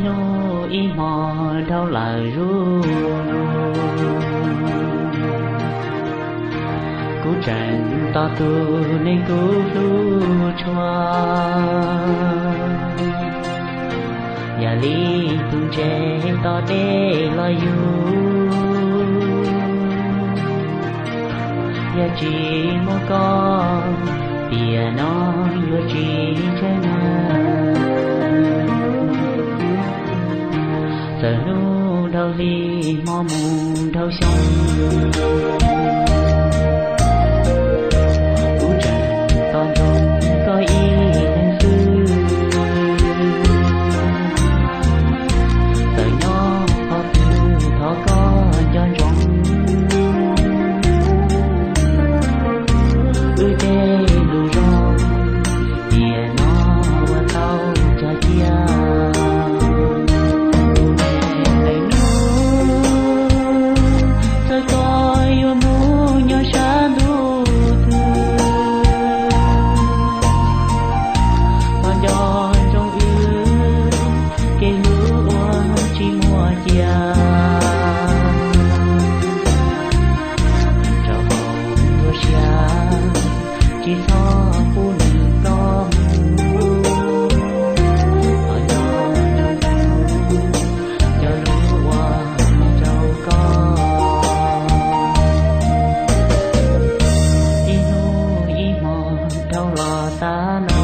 Hnub ib hmo dhau lawm zuj zus, kuv tseem tos tus neeg kuv hlub tshua, yam li tus ntses tos dej los yug. Yog tsis muaj koj, tiam no yuav tsis ntshai na. Txawm hnub dhau hli, hmo mus dhau xyoo, kuv tseem tos nrog koj ib leeg xwb. Txawm nyob qhov twg thov koj nco ntsoov, wb tej lus zoo tiam no ua tau cog cia. Tus me leej nus, txawm koj yuav mus nyob sab ntuj twg, thov nco ntsoov wb kev hlub uas tsis muaj cia. Rau hauv nruab siab tsis txhob pub nws plob mus, thov nco ntsoov cov lus uas hais rau koj. Ib hnub ib hmo dhau los tas no,